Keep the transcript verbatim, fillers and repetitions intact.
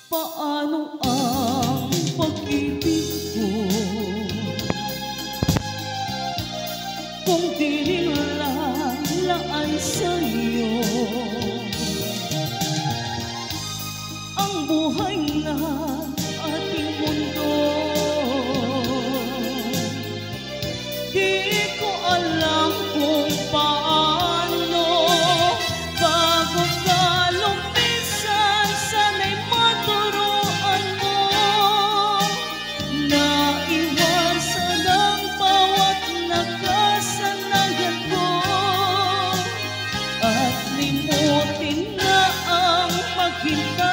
Paano ang pag-ibig ko kung di rin lalaan sa'yo? Ang buhay na ating mundo, di ko alam kung paano. Bago ka lumisan, sana'y maturuan mo. Naiwasan ang bawat nakasanayan ko. At limutin na ang maghintay.